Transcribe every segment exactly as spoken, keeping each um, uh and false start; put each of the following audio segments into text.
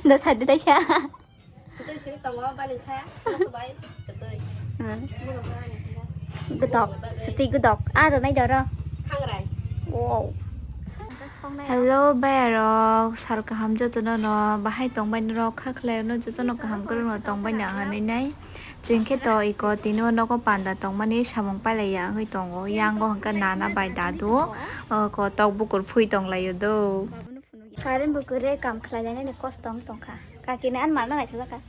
Da sadi dai sa. Sutui sini tongo bani sa. Subai sutui. Hmm. Muno bani. Gudok, sutui gudok. Ah, da nai doro. Khangrai. Wow. Hello, bayarok, sal kaham jotono no, bahai tongbai norok, kha khlai no jotono kaham kwrwng no tongbai na hanwi nai. Chwng khe to iko tini o nogo panda tongmani samung pailaiya wngwi tongo. Yango hwnkhe nana bai dadu, o, kotok bukur phui tonglaio do. Current bukur re kam khlailainani kosto wng tongkha. Kakini ani malno naithojakha.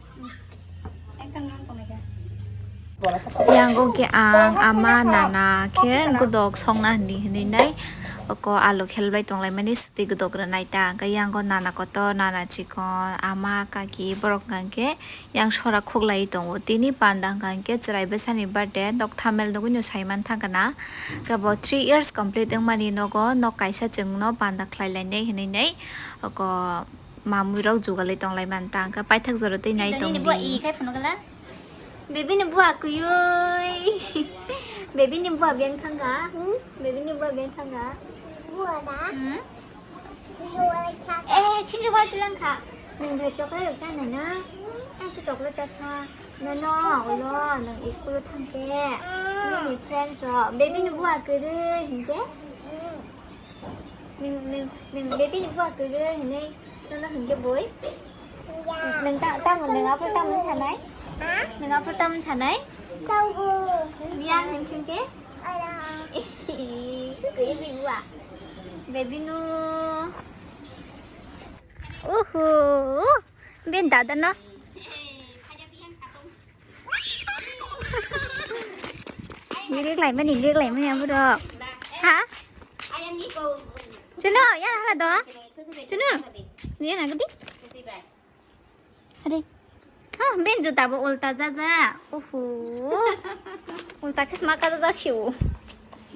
Yango khe ang ama nana khe gudok songna hwnwi hwnwi nai. Oko alu khelbai tonglaimani swtwi gudok rwnai ta. Hwnkhe yango nana kotor, nana chikon, ama, kaki borok hwnkhe yang sora khuklai tongo. Tini panda hwnkha hwnkhe chwrai bwsani birthday, nok thamel nugui no saiman thangkha na. Kebo three years complete wngmani nogo nok kaisa chwngno panda khlai lainai hinui nei. Oko mamui rok jugalwi tonglai manta hwnkhe paithak jora tei nai tong di. Baby ni bua kuyui. Baby ni bua beng thangkha. Baby ni bua beng thangkha. Bua da? Hmm? Eh, chinju ba silang kha. Nung le chocolate rok chanai na? Ang to chocolate cha cha. No, no, ulo, nung school thang te. Nini friends rok. Baby ni bua kwrwi hingke? Nung, nung, nung baby ni bua kwrwi hinui no, no hingke boi? Nung ta, tamo nung aphuru tamo sanai? Nung aphuru tamo sanai? Yang hingke? Baby bua. Baby nu. Uhu. Ben dada no. Lirik lai mani, lirik lai mani abo do. Ha? Chuno, ya hala do. Chuno. Ya na gadi. Are. Ha, ben juta bo ulta ja ja. Oho. Ulta khe sma ka ja ja siu.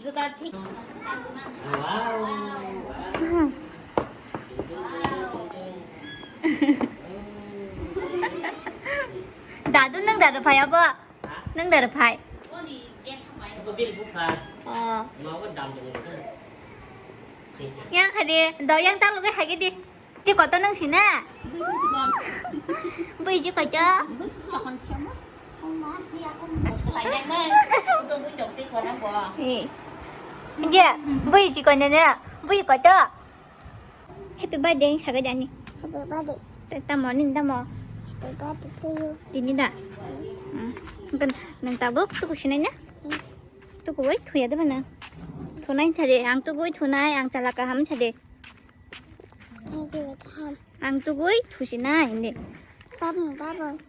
Juta thik. Dadu nang dadu phai abo. Nang dadu phai. Oh. Yang khadi, do yang tang lugai hagi di. Chikoto nung sina? Bui chikoto? Eh. Dia, bui chikoto na? Bui koto? Happy birthday, sagai dani. Happy birthday. Tamo, nin tamo. Happy birthday to you. Tini da. Hmm. Kan nang tabuk tu kusinai na? Hmm. Tu kuwai thuya de bana. Thunai chade, ang tu kuwai thunai, ang chala kaham chade. Ang tugui thusi na hindi. Papung, papung.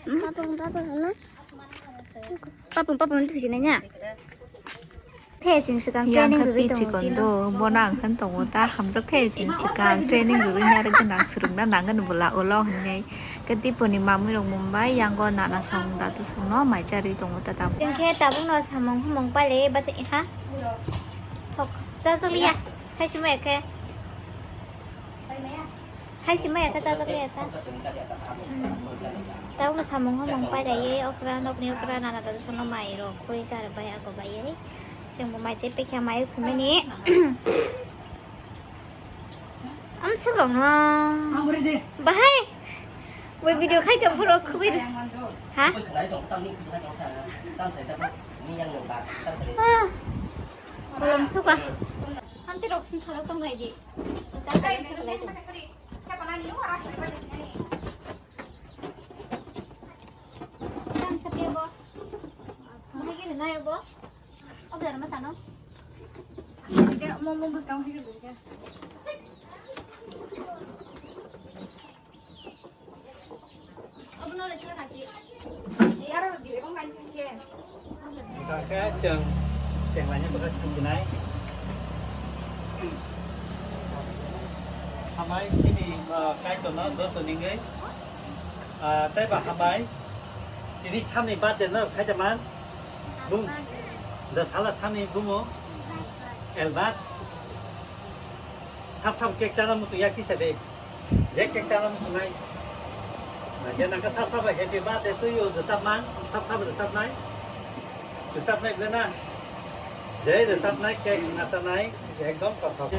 Hmm? Papung, papung, ano? Papung, papung thusi na niya. Thesing sekang yang training rwi tongo chikon do, bona ang khan tongo ta, hamjak thesing sekang training rwi na rwgwna swrwngna nangani bwla ulo hwnwi. Kati poni mamwi rok Mumbai, yango nana song datu songno mai charwi tongo ta tabuk. Tengkhe tabukno samung humung paile bata iha. Thok, chajak liya, sai sumaya khe. Sai si maya kha chajak ya kha. Hmm. Tabukno samung hamung pailaiwi okra nokni okra nana dadu sono mai rok khuri char bai ako baiwi. Chwngbo mai chai paikha mai phumani. Amsuk rokno. Bahai. Wi video khai tong phuru khubui. Ha? Ah. Kolom suka. Hamti rok sing salok tong lai di. Hingkha khe chwng chenglaini bagwi thansinai. Hambai chini, ah, Kaitorno joto ningwi, ah, tei ba hambai. Tini samni birthday no saita man. Bum. Da sala samni bumo. Albert. Sap sap cake chana muchung ya kisa de. Je cake chana muchung nai. Je nang ka sap sap happy birthday to you, rwchap man, sap sap rwchap nai. Rwchap nai ble na. Je rwchap nai, cake na cha nai, ekdom kothok.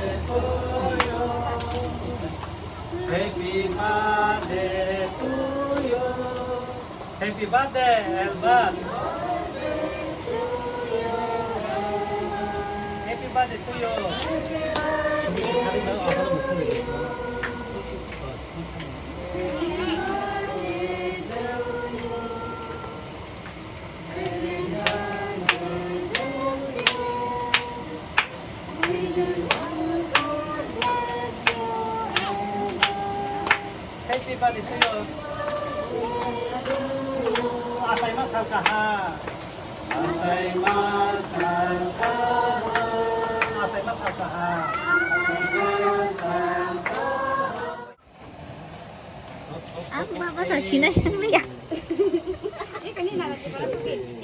Happy birthday to you. Happy birthday, Albert. Happy birthday to you. Happy birthday to you. Achaima sal kaham. Achaima sal kaham. Achaima sal kaham. Achaima sal kaham. Ang baba sa sinai ang ya.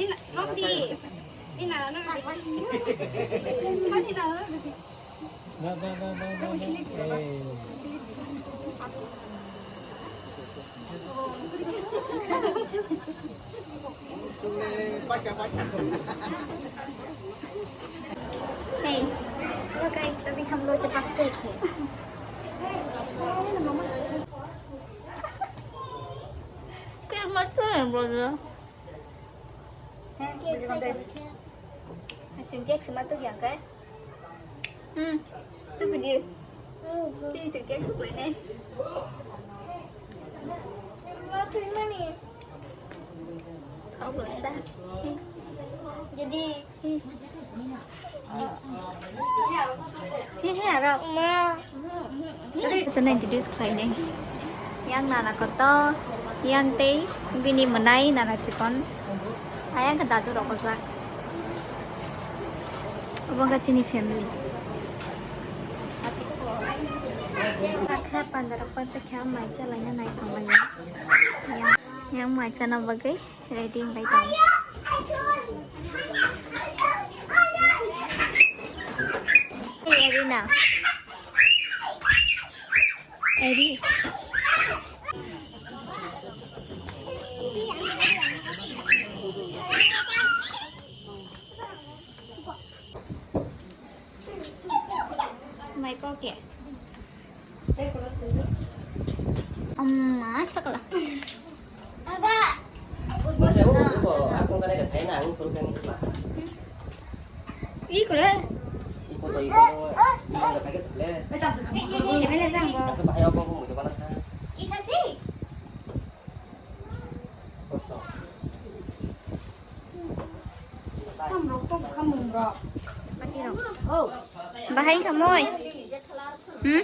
Ina, ina, ina. Ba, ba, ba, ba, ba, ba. Eh. Hey, hello guys, अभी हम लोग के पास cake है। क्या मस्त है brother? Asim cake sima tu yang kai? Hmm, tu bidi. Cing cing cake tu kau ini. Kau belum sah. Jadi. He he aro. Ito na introduce khlainai. Yang nana koto, yang tei bini mwnai nana chikon. Ayang ka dadu rok ojak. Obo ka chini family. Kha panda rok panda kha mai chalaina nai tonglaio. Yang, yang mai chana bagwi. Ready wngbai tongo. Hey, Erina. Eri. Mai kok ya? Amma, sakala. Iko re. Iko to iko. Iko to kage seble. Iko re jang bo. Iko bahaya obo obo mudo bana sa. Kisa si? Bahai khamoi. Hmm?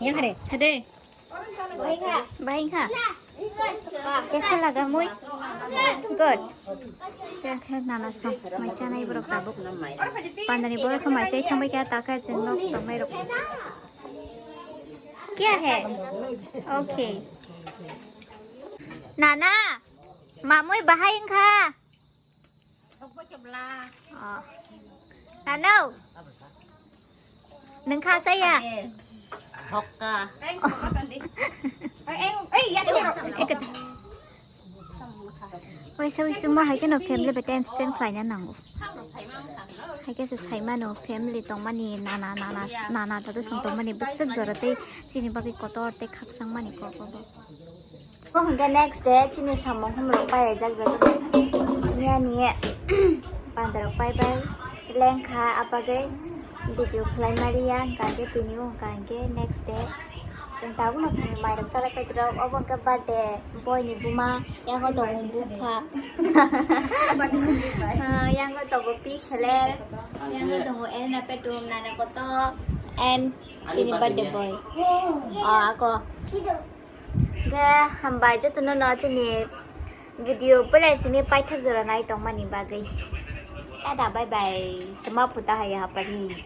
Yang kare. Hade. Bahai kha. Kaisa laga mui. Good. Khe nana sa mai chanai borok tabuk. Pandani borok kha mai chai thangbai kha ta kha chwng nok tongmai rok. Kya hai? Okay. Nana, mamui bahai wngkha. Oh. Nano? Nengkha saya? Hokka. Waisa wisuma hai kheno family bai time spend khlaina nango. Hai khe se saimano family tongmani nana nana nana tata song tongmani bwswk jora tei chini bagwi kotor tei khakchangmani kok. O hwnkhe next day chini samung humrok paijak jak miyani pandarok pai bai lengkha abagwi video khlai maliya hwnkhe tini o hwnkhe next day chwng tabukno phunwi mairok chalai paitwrok obo hwnkhe birthday boy ni buma yango tongo bupha yango tongo pi seler yango tongo erna petum nana koto and chini birthday boy o ako. Ge hambai jotono no chini video belai sini paithak jora nai tongmani bagwi. Tada bye bye. Sema phuta haya hapari.